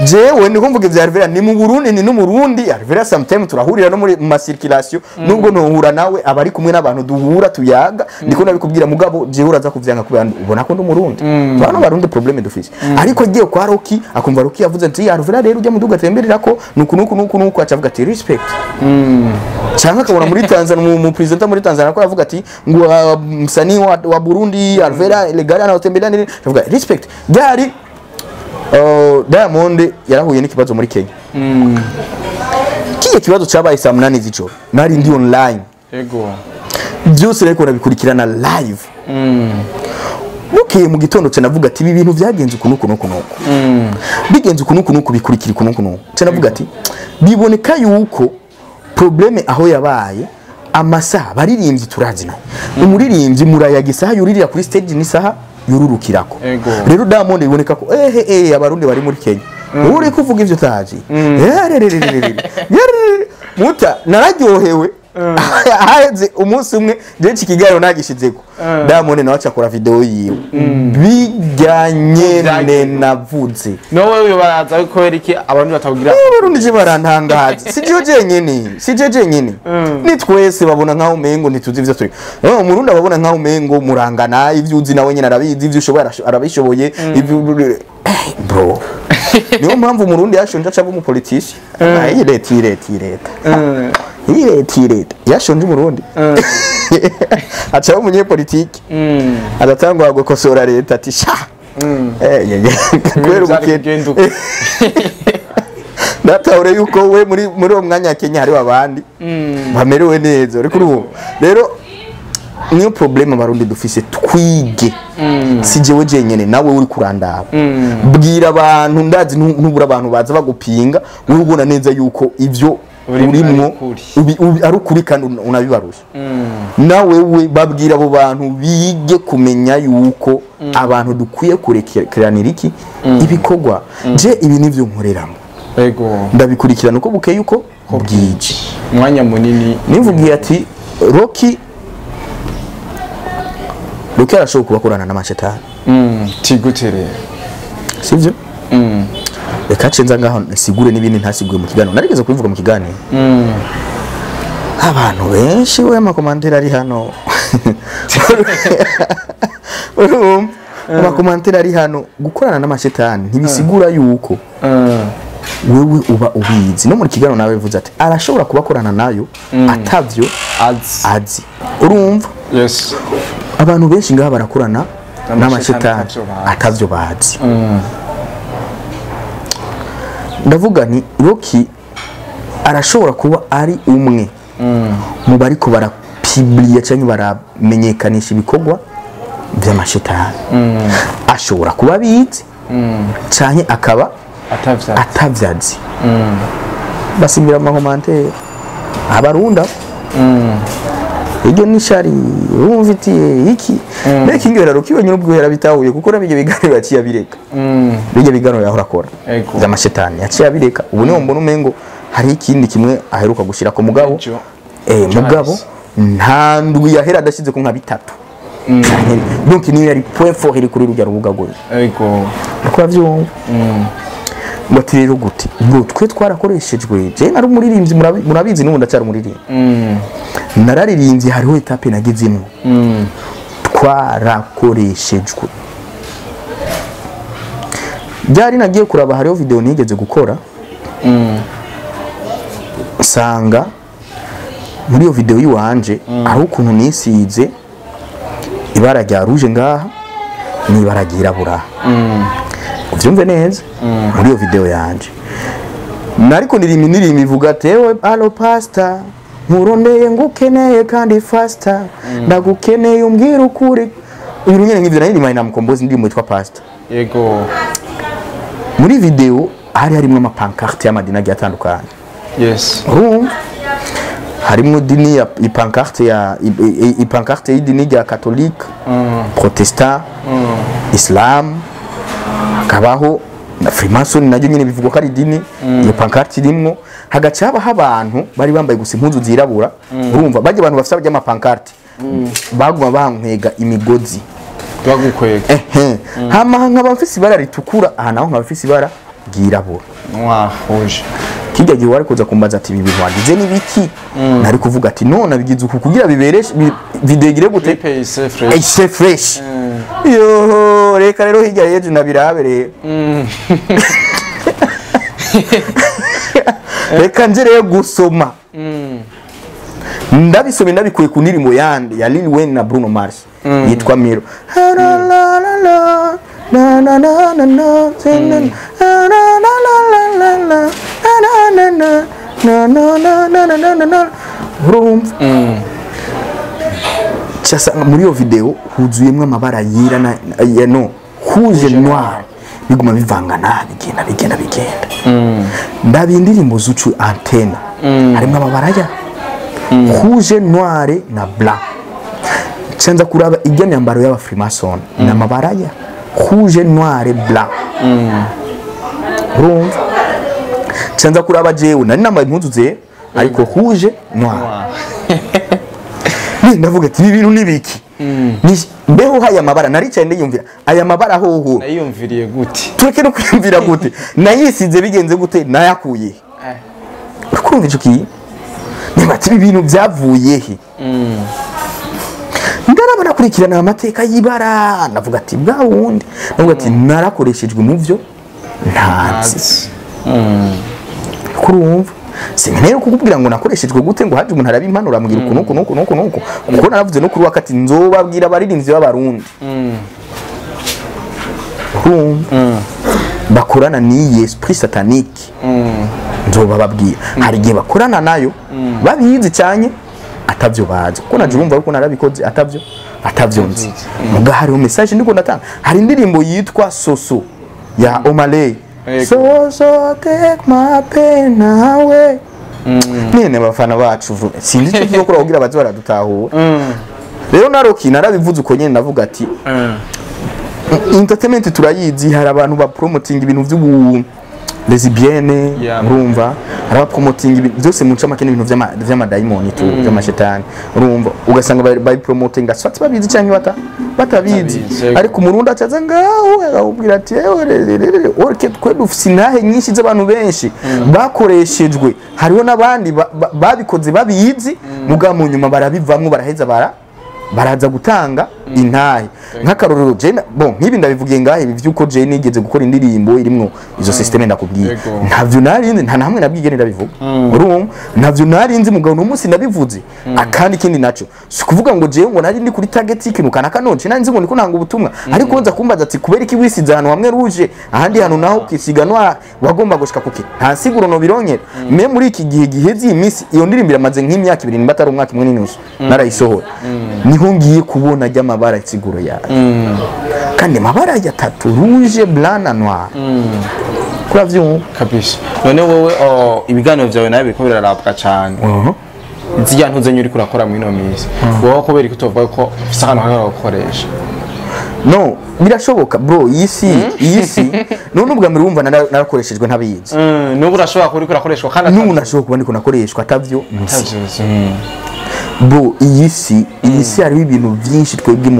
Jewe ni kumvuga ivya Rivera ni mu Burundi ni n'umurundi. Rivera sometimes turahurira no muri ma circulation, nubwo ntohura nawe abari kumwe n'abantu duhura tuyaga, ndiko nabikubwira mugabo jewe uraza kuvyanga kubera ubona ko ndi umurundi. Bano barundi problème dufise. Ariko giye kwa Rocky akumva Rocky yavuze ati Rivera rero ujya muduga temberera ko nuku nuku nuku nuku, acavuga ati respect. Cyangwa akabona muri Tanzania mu president muri Tanzania ko yavuga ati ngo msanii wa Burundi Rivera legale anatembelea nini, avuga respect. Gari Diamond yarahuye n'ikibazo muri Kenya. Kiye kibazo cyabaye saa 8 z'ijoro. Nari ndi online. Ego. Byose reko nabikurikirana live. Bukeye mu gitondo cyo navuga ati ibi bintu byagenze uku nuku nuku nuku. Bigenze uku nuku nuku bikurikira uku nuku nuku. Cyo navuga ati biboneka yuko probleme aho yabaye amasaha baririmbyi turazina. Umuririmbyi murayaga isaha yuririra kuri stage n'isaha yururukirako. Rero Diamond iboneka ko abarundi bari muri Kenya. Uri kuvuga ivyo tazi. Muta nararyohewe. Aheze umunsi umwe je ikiganiro nagishizeko. Diamond nawe acakora video yiwe. Bijyanye navuze. No wewe baraza ko eriki abarundi batakugira. Abarundi je barantangaza. Si je jenyene, si je jenyene. Ni twese babona nkaho umengo ntituzi ivyo turi. Umurundi ababona nkaho umengo murangana ivyo uzi nawe nyene arabizi ivyo ushoboye arabishoboye ivyo bro. Niyo mpamvu umurundi yashonje acaba umupolitician. Ayi leta leta. Leta yashonje umurundi. Acaba umunyepolitiki. Adatangwa gukosora leta ati sha. Kubera ubukene. Natahure yuko we muri uwo mwanya wa Kenya hariho abandi bamerewe neza. Uriko urumva. Rero niyo problème abarundi dufise, twige. Si jewe jenyene nawe uri kurandaba. Bwira abantu ndazi ntubura abantu baza bagupinga, wowe ubona neza yuko ivyo urimo ari ukuri kandi unabibarusha. Nawe we babwira abo bantu bige kumenya yuko abantu dukwiye kurekeranira iki ibikorwa. Je ibi nivyo nkoreramo. Ego. Ndabikurikirana uko bukeye uko bwije. Umwanya munini nivugiye ati Rocky arashobora kubakorana n'amashetani. Tigutere. Sivyo? Reka cenza ngaho nsigure n'ibindi ntasiguye mu kiganiro. Narigeze kubivuga mu kiganiro. Abantu benshi we amakomantera ari hano. Amakomantera ari hano gukorana n'amashetani ntibisigura yuko wewe uba ubizi. No muri kiganiro nawe bivuze ati arashobora kubakorana nayo atavyo azi. Urumva? Yes. Abantu benshi ngaha barakorana n'amashetani atavyo bazi. Ndavuga ni Rocky arashobora kuba ari umwe mu bariko barapibliya cyangwa baramenyekanisha ibikorwa by'amashetani. Ashobora kuba abizi canke akaba atavyazi. Basimbira amakomante abarunda. Iryo nishari urumvitiye iki mbere ingera Rocky wenyine ubwo yarabitahuye kuko nabige biganiro yaciye abireka. Bijye biganiro yahora akora by'amashetani yaciye abireka. Ubu niho mbona umengo hari ikindi kimwe aheruka gushira ko mugabo mugabo Nta ndwi yahera adashize ku nka bitatu. Donc niyo yari point fort iri kuri rujya rubuga gwe. Ego. Uko bavyumva. Ngo ati rero gute? Ngo twe twarakoreshejwe. Je nari umuririmbyi, murabizi n'ubu ndacyari umuririmbyi. Nararirimbye, hariho étape nagezemwo. Twarakoreshejwe. Byari nagiye kuraba, hariho video nigeze gukora. Nsanga muri iyo video yiwanje aho ukuntu nisize ibara rya rouge ngaha n'ibara ryirabura. Uvyumve neza, muri iyo video yanje nariko ndirimi ndirimi ivuga ati: "Ewe allo pastor, nkurondeye ngukeneye kandi faster, ndagukeneye umbwira ukuri." Ibintu nyene nk'ivyo. Nari na Mkombozi, ndirimbo yitwa Pastor. Yego. Muri video hari harimwo amapancarte y'amadini agiye atandukanye. Urumva harimwo dini ya ipancarte ya ipancarte y'idini rya catholique, protestant, islam, hakabaho na Freemason naryo nyine bivugwa ko ari idini. Iyo pancarte irimwo, hagaca habaho abantu bari bambaye gusa impuzu zirabura. Urumva bajya abantu bafite amapancarte baguma bankwega imigozi. Bagukwega. Ehe, hama nkaba mfise ibara ritukura aha, naho nkaba mfise ibara ryirabura. Mwahuje. Kijya gihe wari kuza kumbaza ati: "Ibi bintu wagize ni biki?" Nari kuvuga ati: "None abigize uku kugira bibereshe video igire gute?" Clip fresh. Ise fresh. Yo, reka rero hirya y'ejo nabirabe rero. Reka nje rero gusoma, ndabisome ndabikuye ku ndirimbo yande ya Lil Wayne na Bruno Mars yitwa Miro. La la la la na na na na na na na na la la la la na na na na na na na na na. Urumva cyasa muri iyo video huzuyemwo amabara yera na ya no rouge, noir, biguma bivangana, bigenda bigenda bigenda. Ndaba indirimbo Zucu Antena, harimo amabara ya rouge, noir na blanc. Nza kuraba ijya myambaro y'aba Freemason, ni amabara ya rouge, noir, blanc. Urumva nza kuraba jewe nari nambaye impuzu zera ariko rouge, noir. Ni ndavuga ati: "Ibi bintu ni biki?" Mbeho haya mabara naricaye ndiyumvira aya mabara hoho. Nayiyumviriye gute? Tureke no kwiyumvira gute, nayisize bigenze gute, nayakuye he? Uri ico kintu, niba ati ibi bintu byavuye he? Ndaraba nakurikirana amateka y'ibara, ndavuga ati bwa wundi, ndavuga ati narakoreshejwe mu byo ntazi. Kurumva sinkeneye kukubwira ngo nakoreshejwe gute, ngo haje umuntu arabimpanura ambwira uku nuku nuku nuku nuku, kuko naravuze no kuri wakati nzobabwira abaririmbyi b'Abarundi, urumva, bakorana n'iyi esprit satanique. Nzobababwira, hari igihe bakorana nayo babizi cyane atavyo bazi, kuko naje urumva yuko narabikoze atavyo nzi. Muga hariho message ndiko ndatanga. Hari indirimbo yitwa Soso ya Omah Lay. Yego. So so take my pain away. Nene abafana bacu sinzi icyo tuzokora kugira baze baradutahura. Rero naroki narabivuze uko nyene, ndavuga ati entertainment turayizi, hari abantu ba promoting ibintu vy'ubu lesbienne. Urumva hari aba promoting ibintu byose mu ncamake n'ibintu vy'amadayimoni tu, vy'amashetani. Urumva ugasanga bari promoting aswati babizi canke batabizi. Batabizi, yego. Ariko umurundi acaza ngaho akakubwira ati: "Ewe rere twe dufise intahe nyinshi z'abantu benshi bakoreshejwe." Hariho n'abandi babikoze babizi, mugabo mu nyuma barabivamwo, baraheza baraza gutanga intahe. Nk'akarorero je bon, nk'ibi ndabivugiye ngahe, ibi vy'uko je nigeze gukora indirimbo irimwo izo système ndakubwiye. Ntavyo narinzi, nta namwe nabwigene ndabivuga. Urumva ntavyo narinzi, mugabo n'umunsi ndabivuze. Akandi kindi naco si kuvuga ngo jewe ngo nari ndi kuri target y'ikintu kanaka, none nari nzi ngo ndiko nanga ubutumwa. Ariko nza kumbaza ati: "Kubera iki wisize ahantu hamwe rouge, ahandi hantu naho ukisiga noir, wagomba gushika kuki?" Nta nsiguro no birongera. Me muri iki gihe giheze, iyi minsi, iyo ndirimbo iramaze nk'imyaka 2 nimba atari umwaka umwe n'inusu narayisohora, niho ngiye kubona ry'amabara insiguro yayo, kandi amabara atatu: rouge, blanc na noir. Kuravyumva? Kabisa. None wowe, oh, ibiganiro vyawe nawe biriko birarabwa cane. Zirya ntuzenye uriko urakora muri ino minsi, wowe kubera ko utovuga ko ufise akantu kamwe gukoresha? No, birashoboka bro, iyi si none ubwa mbere wumva narakoreshejwe ntabizi. N'ubu urashobora kuba uriko urakoreshwa kandi N'ubu nashobora kuba ndiko nakoreshwa atavyo nzi. atavyuzi. Bro, iyi si hariho ibintu byinshi twebwe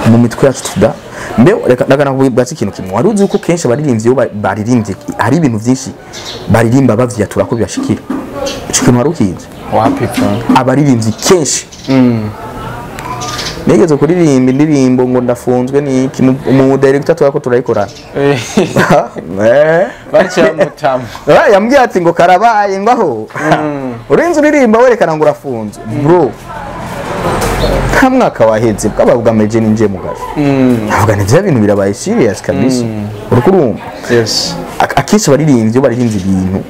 mu mitwe yacu tuda. Mbe reka ndakana ikintu kimwe. Wari uzi uko kenshi abaririmbyi iyo baririmbye hari ibintu byinshi baririmba bavyatura ko bibashikira. Ico kintu wari ukizi? Wapi bro? Abaririmbyi kenshi nigeze kuririmba indirimbo ngo ndafunzwe niki, mu director twako turayikorana. Baciye mutamu. Yambwiye ati ngo karabaye ngaho. Urinze uririmba werekana ngo urafunzwe. Bro, nta mwaka waheze bwabavuga meje ninje mu gaje. Avuga ni bya bintu birabaye serious kabisa. Urukurumva. Yes. Akenshi abaririmbyi iyo baririmbye ibintu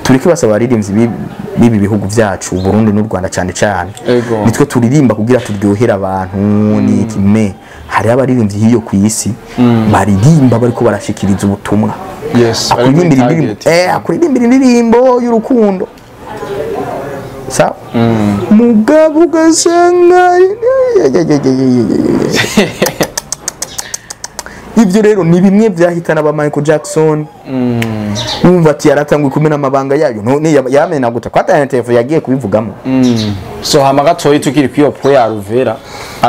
tureke basaba abaririmbyi b'ibi bihugu byacu Burundi n'u Rwanda cyane cyane. Nitwe turirimba kugira turyohera abantu niki, me hari abaririmbyi hiyo ku isi baririmba bariko barashikiriza ubutumwa. Yes. Akuririmbira indirimbo y'urukundo. Sawa? Mugabo ugasanga ivyo rero ni bimwe vyahitana ba Michael Jackson. Umva ati yaratangwe kumena amabanga yayo none yamena guta kwa telefone yagiye kubivugamo. So hama gatoyi tukiri kwiyo po ya Ruvera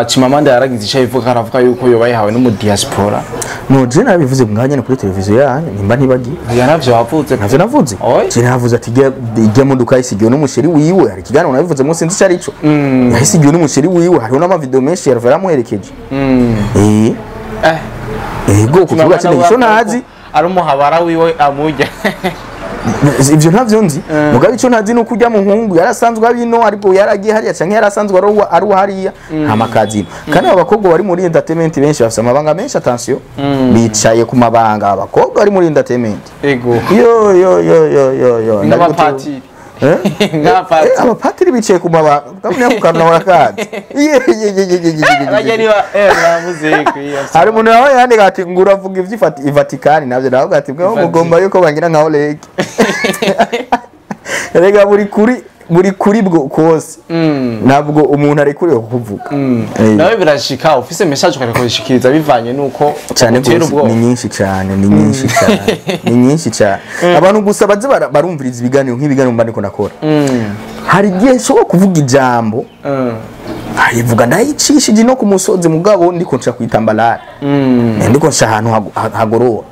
Chimamanda yaragize icyo ivuga, aravuga yuko yoba yahawe no mu diaspora. No je nabivuze mwanya ni kuri televiziyo yanyu nimba ntibagiye. Yaravyo wavuze. Navyo navuze. Je navuze ati ijya modoka yisigiwe n'umusheri wiwe, hari ikiganiro nabivuze munsi nzi cari ico. Yasigiwe n'umusheri wiwe, hariho n'amavideo menshi ya Ruvera amuherekeje. Ego kuvuga cyane ico nazi ari umuhabara wiwe amujya. Ivyo ntavyo nzi. Mugabe ico ntazi nuko ujya muhungu yarasanzwe abino ariko yaragiye hariya canke yarasanzwe ari hariya nta. Kandi abakobwa bari muri entertainment benshi bafite amabanga menshi, attention. Bicaye ku mabanga abakobwa bari muri entertainment. Ego. Yo yo yo yo yo yo. N'abapatiri. Abapatiri bicaye ku mabanga kamwe kukanura kazi. Ye ye ye ye ye. Bajya niba bamuze kwiyo. Hari umuntu yawe yandika ati nguravuga ivyifati Vatikani navyo navuga ati mwe mugomba yuko bangira nka Oleg. Rega buri kuri bwo kose. Ntabwo umuntu arekuriwe kuvuga. Nawe birashika ufise message ukarikoshikiriza bivanye nuko cyane ni nyinshi cyane, ni nyinshi cyane, ni nyinshi cyane. Abantu gusa baze barumviriza ibiganiro nk'ibiganiro mba ndiko nakora. Hari igihe nshobora kuvuga ijambo ayivuga ndayicishije no ku musozi mugabo ndiko nca kwitambalara. Ndiko nca ahantu hagoroba.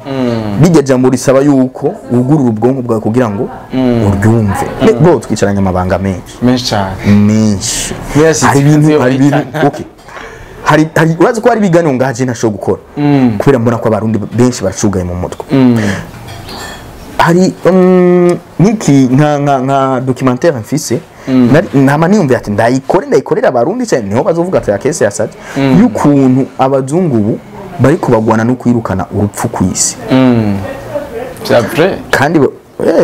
Bijya jambo risaba yuko ugurura ubwonko bwawe kugira ngo uryumve. Bwo twicaranye amabanga menshi. Menshi cyane. Menshi. Hari ibintu okay. Hari urazi ko hari ibiganiro ngaje ntashobora gukora. Kubera mbona ko abarundi benshi baracugaye mu mutwe. Hari niki nka documentaire mfise nama niyumvira ati ndayikorera abarundi cyane niho bazovuga ati akese yasaje y'ukuntu abazungu ubu bari kubagwana no kwirukana urupfu ku isi. C'est kandi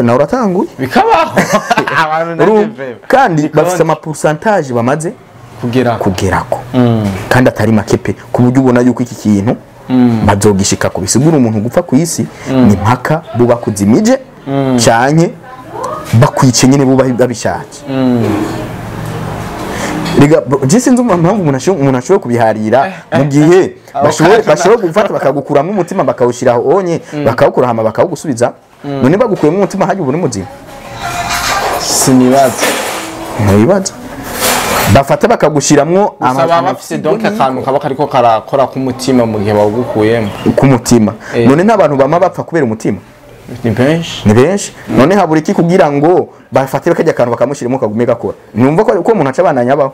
na uratanguye bikabaho abantu navyo kandi bafite ama pourcentage bamaze kugerako kandi atari makepe ku buryo ubona yuko iki kintu bazogishika kubisigura umuntu gupfa ku isi ni mpaka buba kuzimije cyane bakwice nyene buba babishatse. Rega je sinzi impamvu umuntu ashobora kubiharira mu gihe bashobora gufata bakagukuramo umutima bakawushiraho onye bakawukura hama bakawugusubiza. None bagukuyemo umutima haje ubone muzima. Sinibaza. Ntibaza. Bafata bakagushiramwo amabanga bafise donc akantu kaba kariko karakora ku mutima mu gihe bawugukuyemo ku mutima. None n'abantu bama bapfa kubera umutima. Ni benshi. Ni benshi. None habura iki kugira ngo bafate bakajya akantu bakamushirimo kagume gakora. Numva ko umuntu aca abananya abaho.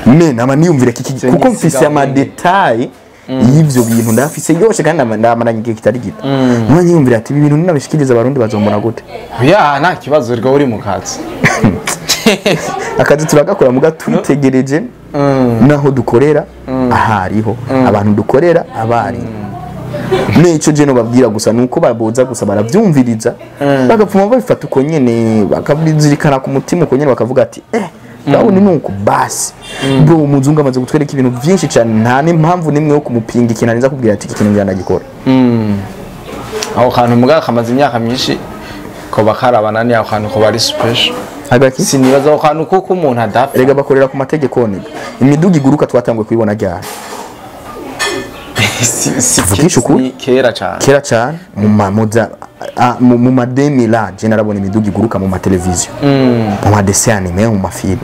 Me nama niyumvira kiki kuko mfise ama detail y'ivyo bintu ndafise yose kandi ndamaranye igihe kitari gito. None niyumvira ati ibi bintu ninabishikiriza abarundi bazombona gute? Ya nta kibazo rwo uri mu kazi. Akazi turagakora muga twitegereje naho dukorera ahariho abantu dukorera abari. Nico je no babwira gusa nuko baboza gusa baravyumviriza bagapfuma babifata uko nyene bakabizirikana ku mutima uko nyene bakavuga ati ndabona nuko basi. Bro umuzungu amaze gutwereka ibintu byinshi cyane nta n'impamvu nimwe yo kumupinga ikintu arinza kubwira ati ikintu njyana gikora. Aho kantu muga kamaze imyaka myinshi ko bakarabana ni aho kantu ko bari special. Hagati sinibaza aho kantu kuko umuntu adapfa. Erega bakorera ku mategeko niga. Imiduga iguruka twatangwe kuyibona ryari? Si kera cyane. Kera cyane mu mamuza Mu ma 2000 je narabona imiduga iguruka mu mateleviziyo, mu ma dessins animés, mu ma films.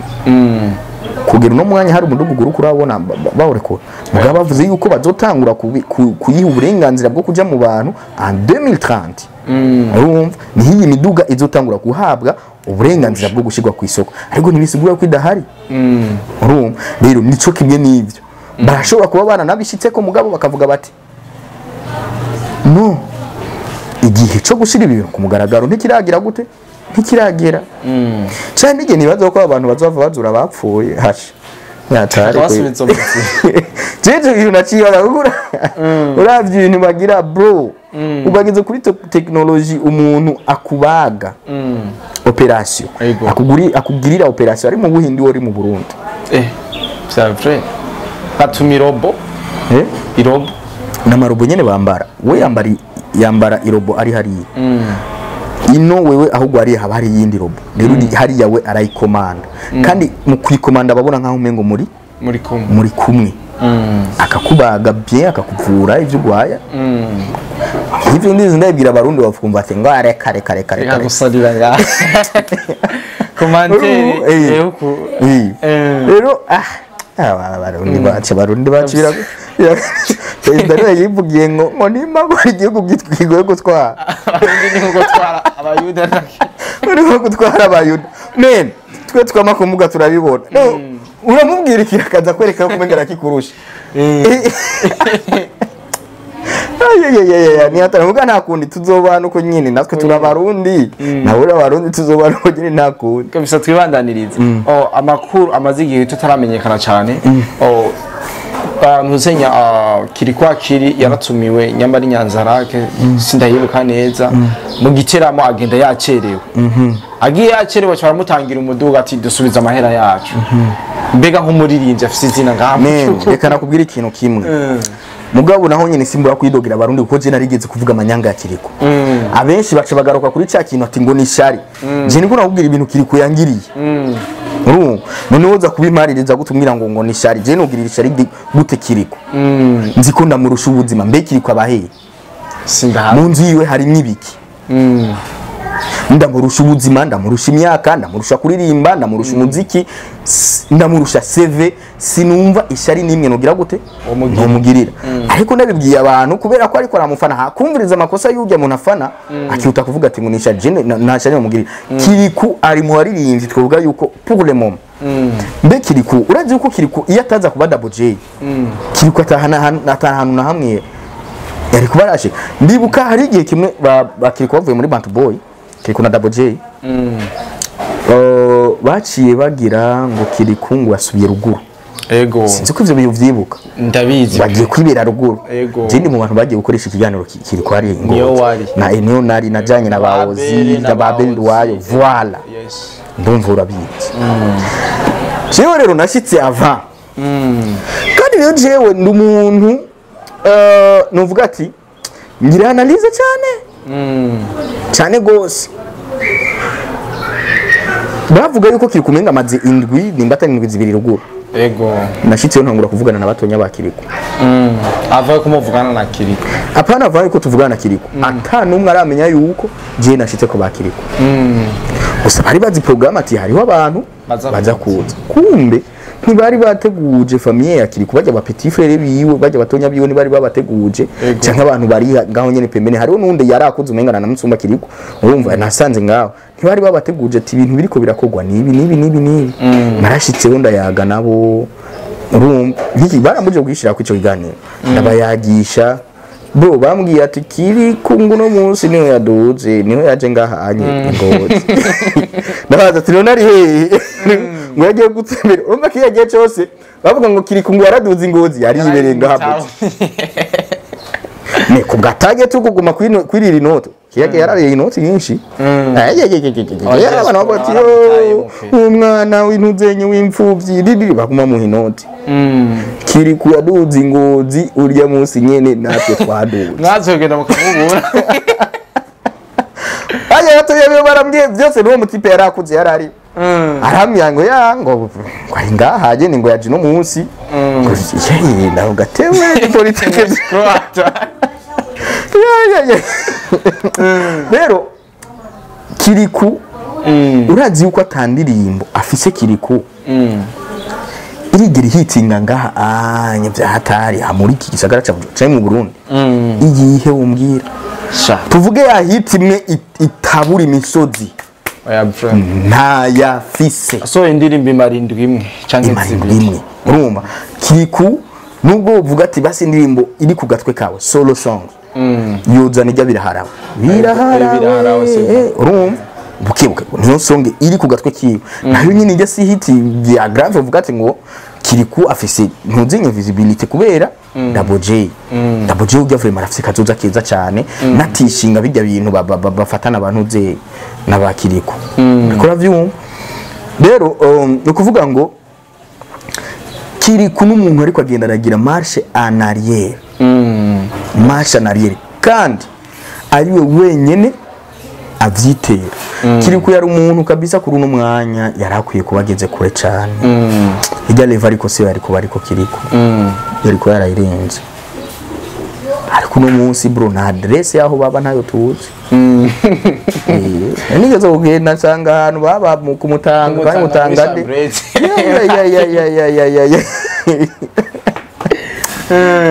Kugera uno mwanya hari umuduga uguruka urabona bawurekura? Mugabo bavuze yuko bazotangura kuyiha uburenganzira bwo kuja mu bantu en 2030. Urumva, niho iyi miduga izotangura guhabwa uburenganzira bwo gushyirwa ku isoko, ariko ntibisigura ko idahari. Urumva rero, nico kimwe n'ivyo, barashobora kuba baranabishitseko, mugabo bakavuga bati: "No, igihe cyo gushyira ibintu ku mugaragaro ntikiragira gute, ntikiragera." Cyane igihe nibaza ko abantu bazova bazura bapfuye hasha nyatari. Bakabasubiza mu buzima. Jeje ibintu naciye baragura, uravye ibintu bagira, bro, ubageze kuri technology, umuntu akubaga operation, akugirira operation ari mu Buhindi, wari mu Burundi. Eh, c'est vrai, batuma irobo. Eh? Irobo. N'amarobo nyene bambara, we yambara irobo ari hariya ino, wewe ahubwo hariya haba hari iyindi robo. Rero hariya we arayikomanda, kandi mu kuyikomanda babona nkaho umengo muri muri kumwe. Muri kumwe, akakubaga bien, akakuvura ivyo urwaya. Ivyo ndizi ndabibwira Abarundi, bakumva ati ngo reka reka reka reka reka reka. Gusalira nga commentaire. Uku. Rero Abarundi bacu perezida niwe yivugiye ngo nimba ngo igihugu kigoye gutwara. Abarundi ni nko gutwara Abayuda. Uri nko gutwara Abayuda, men twe twama ku mbuga turabibona. No, uramubwira ikintu akaza kwereka ko umenga arakikurusha. Ayayayaya, ni hatari. Muga nta kundi, tuzobana uko nyine, natwe turi Abarundi, nawe uri Abarundi, tuzobana uko nyine, nta kundi. Kabisa, twibandaniriza. Oh, amakuru amaze igihe tutaramenyekana cyane. Oh, ntuzenya kiri kwa kiri yaratumiwe nyamara Inyanzarake, sindayibuka neza, mu giteramo agenda yacerewe. Agiye yacerewe, baca baramutangira umuduga ati: "Dusubize amahera yacu." Mbega nk'umuririmbyi afise izina ngaha mu Men, gihugu. Reka nakubwira ikintu kimwe. Mugabo naho nyine simbura kwidogera Abarundi, kuko je narigeze kuvuga amanyanga ya Kiriko. Abenshi baca bagaruka kuri cya kintu ati ngo ni shari. Je niko nakubwira ibintu Kiriko yangiriye. Urumva, none woza kubimpaririza gutumwira ngo ni shari? Je nugirira ishari gute Kiriko? Nzi ko ndamurusha ubuzima. Mbe Kiriko abaheye? Sindahazi. Mu nzu yiwe harimwo ibiki? Ndamurusha ubuzima, ndamurusha imyaka, ndamurusha kuririmba, ndamurusha umuziki, ndamurusha CV. Sinumva ishyari n'imwe nugira gute Umugirira. ntumugirira. Ariko ndabibwiye abantu kubera ko ariko aramufana, hakumviriza amakosa y'urya muntu afana, akihuta kuvuga ati ngo ni ishyari. Je nta shyari namugirira. Kiriku ari mu baririmbyi twavuga yuko pour le moment, mbe Kiriku, urazi yuko Kiriku iyo ataza kuba Double J, Kiriku atahana na hamwe yari kuba arashika. Ndibuka hari igihe kimwe ba Kiriku bavuye muri Bantu Boy, Kiriku na Double J, baciye bagira ngo Kiriku ngo yasubiye ruguru. Sinzi ko ivyo bintu vyibuka. Ndabizi. Bagiye kwibera ruguru. Ego. Je ndi mu bantu bagiye gukoresha ikiganiro Kiriku ari ngo Niyo wari. Na niyo nari najanye na baozi Abere na ba Baozi. Benduwayo, voilà. Ndumva urabizi. Jewe rero nashitse avant, kandi rero jewe ndi umuntu, nuvuga ati ngira analyse cyane cyane gose. Bavuga yuko kiri kumenga amaze indwi, nimba atari indwi 2 ruguru. Nashitseyo ntangura kuvugana na batonya ba Kiriko. Ava ko muvugana na Kiriko? Apana, vaye ko tuvugana na Kiriko, ata numwe aramenya yuko je nashitse ko ba Kiriko. Gusa bari bazi programme ati hariho abantu baza baza kuza. Kumbe ntibari bateguje famille ya Kiriko, bajya ba petit frère biwe, bajya batonya biwe, ntibari babateguje. Cyangwa abantu bari ngaho nyene pembeni, hariho nundi yarakuze umengana na musumba Kiriko. Urumva, nasanze ngaho ntibari babateguje ati ibintu biriko birakogwa nibi nibi nibi nibi. Narashitseho ndayaga nabo. Urumva, nk'iki baramuje kwishira ku ico kiganiro, ndabayagisha. Bo bambwiye ati Kiriku nguno munsi niho yaduze, niho yaje ngaha anye Ingozi. Ndabaza ati none ari hehe? Ngo yagiye gutembera. Urumva ko iyo yagiye cyose bavuga ngo Kiriku ngo yaraduze Ingozi, yari yibereye ngaha ne ku bwa target yo kuguma kwirira inoto. Kiyagiye yarariye inoti nyinshi. Yari abantu bavuga ati: "Yo, umwana w'intuzenye w'imfuvyi riri," baguma mu inoti. Kiriku yaduze Ingozi urya munsi nyene natwe twaduze. Mwazogenda mukamubura. Aya batoya biwe barambwiye byose, n'uwo mutipe yari akuze yari ari arambwira ngo ya ngo ari ngaha nyene, ngo yaje no munsi. Ngo yeee, naho gatewe politike. Yeah. Rero Kiriku, urazi yuko atandirimbo afise Kiriku irigera hitinga ngaha anye vya hatari ha muri iki gisagara ca Bujumbura canke mu Burundi, igihe umbwira Sha. Tuvuge ya hit imwe itabura imisozi? Oya vraiment. Ntayafise. So indirimbo imara indwi imwe canke Imarindwi zibiri. Imwe. Urumva Kiriku, nubwo uvuga ati basi indirimbo iri ku gatwe kawe, solo song, yozana ijya biraharawe. Biraharawe, Biraharawe. c'est Urumva bukebuke niyo song iri ku gatwe kiwe, nayo nyine ijya si hit ya grave. Uvuga ati ngo Kiriku afise ntuzinye visibility kubera Double J. Double J ujya vraiment arafise kazoza keza cyane, natishinga bijya bintu bafatana abantu ze n'abakiriku, ariko uravyumva rero, ni ukuvuga ngo Kiriku n'umuntu ariko agenda aragira marche en arrière, marche en arrière, kandi ariwe wenyene avyitera. Kiriku yari umuntu kabisa kuri uno mwanya yari akwiye kuba ageze kure cyane. Ijya level ariko siyo yari kuba, ariko Kiriku yari kuba yarayirenze. Ariko uno munsi bro, nta adresse yaho baba ntayo tuzi. Nigeze kugenda nsanga ahantu baba kumutanga kandi mutanga nde. Ya ya ya ya ya ya ya ya,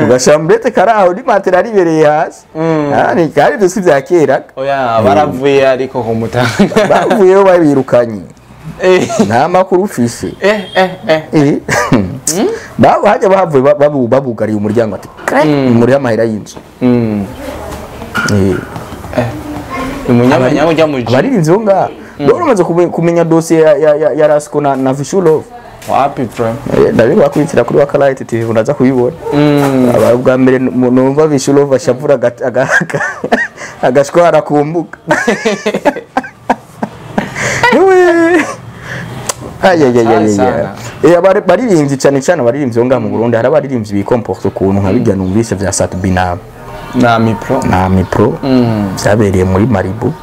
ugashamburete kari aho ni matera aribereye hasi. Ah, ni kandi ibyo si bya kera. Oya, baravuye ariko ku Mutanga. Bavuyeho babirukanye, nta makuru ufise. Eh eh eh. Hajya bahavuye babugariye umuryango ati muri amahera y'inzu. Umunyamanya ujya mu Abaririmbyi bo ngaha rero umaze kumenya dosiye ya Rasco na Vishulov? Wapi bro. Ndabibakurikira kuri Wakalite TV, ndaza kubibona. Aba bwa mbere numva Vishulov ashavura agashwara ku mbuga. Ewe. Ay, ay, ay, ay, ay. Sana. Baririmbyi, cyane cyane abaririmbyi bo ngaha mu Burundi, hari abaririmbyi bikomporta ukuntu nka bijya numvise vya Sat-B na Na Mipro. Na Mipro byabereye muri Maribu.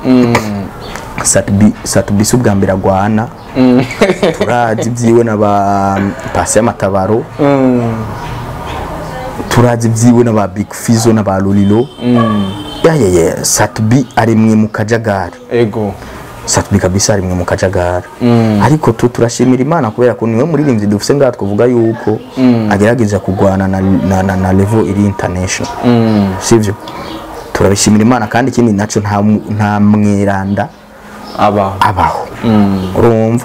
Sat-B si ubwa mbere agwana, turazi ibyiwe na ba Pasi y'Amatabaro, turazi ibyiwe na ba Big Fizzo na ba Lolilo. Yayeye, Sat-B ari mwe mu kajagari. Ego. Sat-B kabisa ari mwe mu kajagari, ariko tu turashimira Imana kubera ko niwe muririmbyi dufise ngaha twavuga yuko agerageza kurwana na level iri international, sivyo? Turabishimira Imana. Kandi ikindi naco, nta mweranda abaho. Abaho. Urumva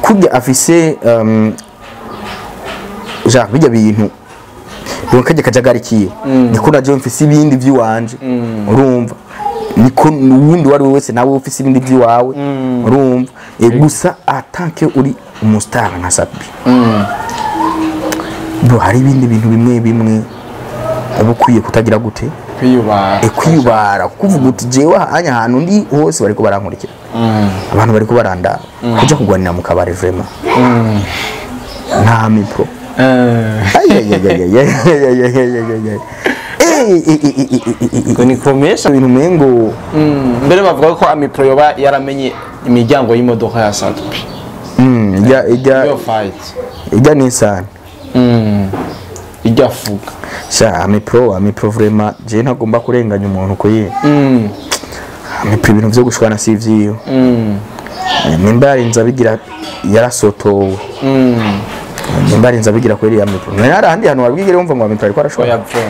kurya afise Jacques bijya bintu donc kajya kajagari kiwe, niko na jewe mfise ibindi by'iwanje. Urumva niko n'uwundi uwo ari we wese nawe ufise ibindi by'iwawe. Urumva, gusa atanke uri umustar nka Sat-B bro, hari ibindi bintu bimwe bimwe uba ukwiye kutagira gute? Kwiyubara. Kwiyubara, kuvuga uti jewe ahanya ahantu ndi hose bariko barankurikira, abantu bariko barandaba, kuja kugwanira mu kabare vraiment nta mipro. Ay, ay, ay, ay, ay, ay, ay, ay, ay, ay, ay. Ngo ni komesha. Ibintu umengo Mbere bavuga ko Amipro yoba yaramenye imiryango y'imodoka ya Sat-B. Ijya Iyo fight. Ijya Nissan. Ijya fuga. Sha, Amipro vraiment je ntagomba kurenganya umuntu kuyi Amipro, ibintu vyo gushwana si ivyiwe. Nimba yarinze abigira yarasotowe, nimba yarinze abigira kuri Amipro, none hari ahandi hantu wabwigire wumva ngo Amipro ariko arashwana? Oya bro.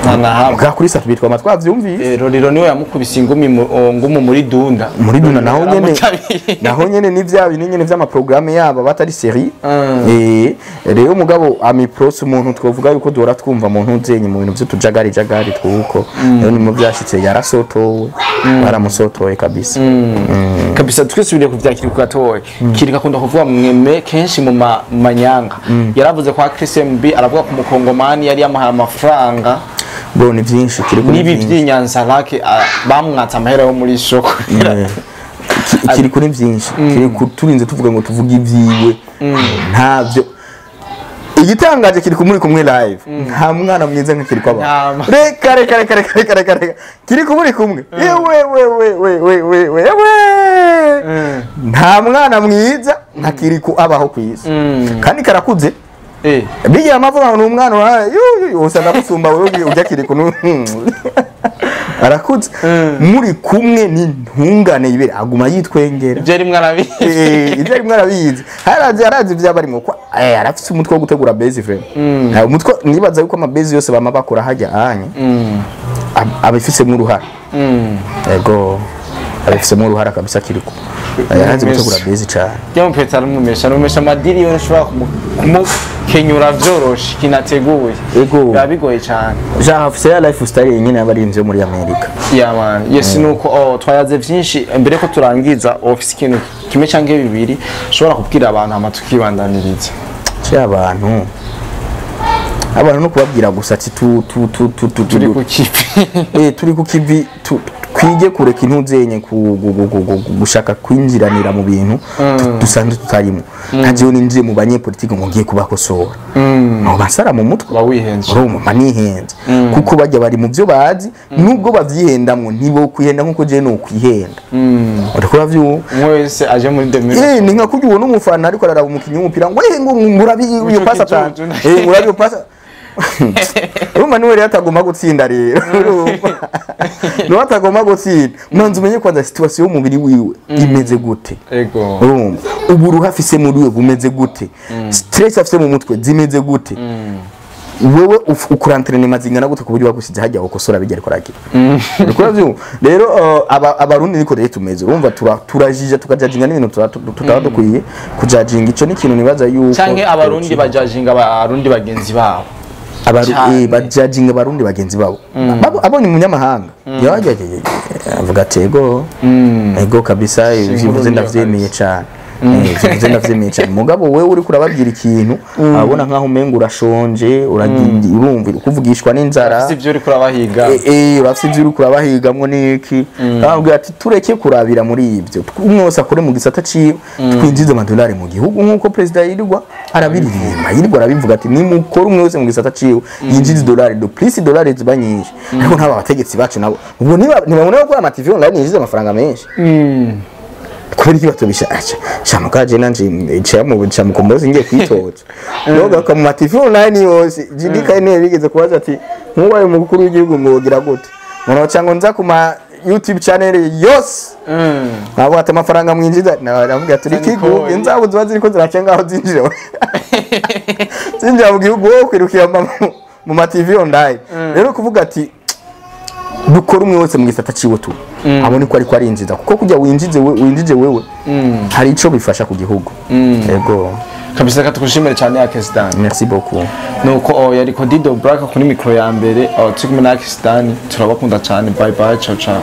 Nta na hamwe. Bwa kuri Sat-B twama twavyumvise. Roriro niwe yamukubise ingumi ngumu muri Dunda. Muri Dunda naho nyene. Yaramucabiye. Naho nyene ni vya bintu nyene vy'amaprograme yabo batari série. Rero mugabo Amipro si umuntu twovuga yuko duhora twumva mu ntuzenye mu bintu vy'utujagari jagari twuko. Rero ni mu vyashitse yarasotowe, baramusotoye kabisa. Kabisa. Twisubiriye ku vya Kiriku gatoya. Kiriku akunda kuvuga mweme kenshi mu manyanga. Yaravuze kwa Chris MB, aravuga ku mukongomani yari yamuhaye amafaranga. Bro, ni vyinshi Kiriku, ni n'ibi vyinshi. vy'inyanzarake bamwatse amahera yo muri soko. Kiriku ni vyinshi. Kiriku turinze tuvuga ngo tuvuge ivyiwe, ntavyo. Igitangaje, Kiriku muri kumwe live nta mwana mwiza nka Kiriku aba. Reka reka reka reka reka reka reka, Kiriku muri kumwe, yewe we we we we we we we, nta mwana mwiza nka Kiriku abaho ku isi, kandi karakuze. Bigira amavuga ngo ni umwana wa yu usanga gusumba wewe ujya Kirikou arakuze. Muri kumwe ni ntungane yibere, aguma yitwengera. Ibyo rimwe arabizi. Ibyo arimwe arabizi, arazi ibyo abarimo ko arafise umutwe wo gutegura base frame. Umutwe nibaza yuko amabase yose bama bakora hajya anye abifisemo uruhara. Ego, abifisemo uruhara kabisa Kirikou. Arazi gutegura base cyane. Jya mupetsa arumumesha amadiri yo ushobora kumukenyura vyoroshe kinateguye. Ego. Biba bigoye cyane. Jean afise ya lifestyle yenyine y'abarinzi yo muri Amerika. Yeah man, yes, nuko twayaze vyinshi. Mbere ko turangiza, ofisi ikintu kimwe canke bibiri ushobora kubwira abantu hama tukibandaniriza. Cya abantu no kubabwira gusa ati tu tu tu tu tu Turi ku kipi. Turi ku kivi, twige kureka intuzenye gushaka kwinjiranira mu bintu dusanzwe tutarimo. Nka jewe ninjiye mu banyepolitike ngo ngiye kubakosora, no basara mu mutwe. Uba wihenze. Urumva mba nihenze, kuko bajya bari mu byo bazi, nubwo babyihendamwo ntibo kwihenda nkuko jewe nokwihenda. Uriko uravyumva? Umwe wese aje muri demire. Ni nka kurya ubona umufana ariko araraba umukinnyi w'umupira ngo ngo ngurabi iyo pasi atanu. Kijuju. Ngurabi iyo pasi. Urumva niwe rero atagomba gutsinda rero. Urumva niwe atagomba gutsinda. Manzi umenye kwanza situation y'umubiri wiwe imeze gute. Ego. Urumva uburuha afise muri we bumeze gute, stress afise mu mutwe zimeze gute, wewe ukora entraînement zingana gute ku buryo bagusize hajya ukosora bijya ariko aragira. Uriko uravyumva rero, abarundi niko rero tumeze. Urumva turajija tukajajinga n'ibintu tutaba dukwiye kujajinga. Ico ni ikintu nibaza yuko Canke abarundi bajajinga abarundi bagenzi babo. Cane. Bajajinga abarundi bagenzi babo. Abonye umunyamahanga yajya avuga ati ego ego kabisa, ivyo uvuze Inkuru ndavyemeye cane. Ivyo uvuze ndavyemeye cane. Mugabo wewe uriko urababwira ikintu abona nkaho umenga urashonje, urumva kuvugishwa n'inzara. Si ivyo uriko urabahiga. Bafise ivyo uriko urabahigamwo niki. Ababwira ati tureke kurabira muri ivyo, umwe wese akore mu gisata ciwe, twinjize amadolari mu gihugu nk'uko perezida yirirwa arabiririmba, yirirwa arabivuga ati nimukore umwe wese mu gisata ciwe yinjize idolari de plus, idolari ziba nyinshi. Ariko ntaba abategetsi bacu nabo ubwo ntibabona ko ama TV online yinjiza amafaranga menshi, kubera iki batubisha? Acha shamuka je nanje nca mu nca mukombozi ngiye kwitoza noga mu ma TV online yose. Jidika ine bigeze kubaza ati nkubaye umukuru w'igihugu mwogira gute? Muno ngo nza ku ma YouTube channel yose nabo ati amafaranga mwinjiza. Navuga turi kigu inzabo ziba ziriko ziraca ngaho zinjira mu gihugu, wowe kwirukira mu ma TV online. Rero kuvuga ati dukora umwe wese mu gisata ciwe tu abone ko ariko arinjiza, kuko kujya winjize winjije wewe hari ico bifasha ku gihugu. Yego. Kabisa, katukushimire cyane Akestan. Merci beaucoup. Nuko yari Kodido Black kuri mikro ya mbere, turi kumwe na Akestan. Turabakunda cyane. Bye bye, ciao ciao.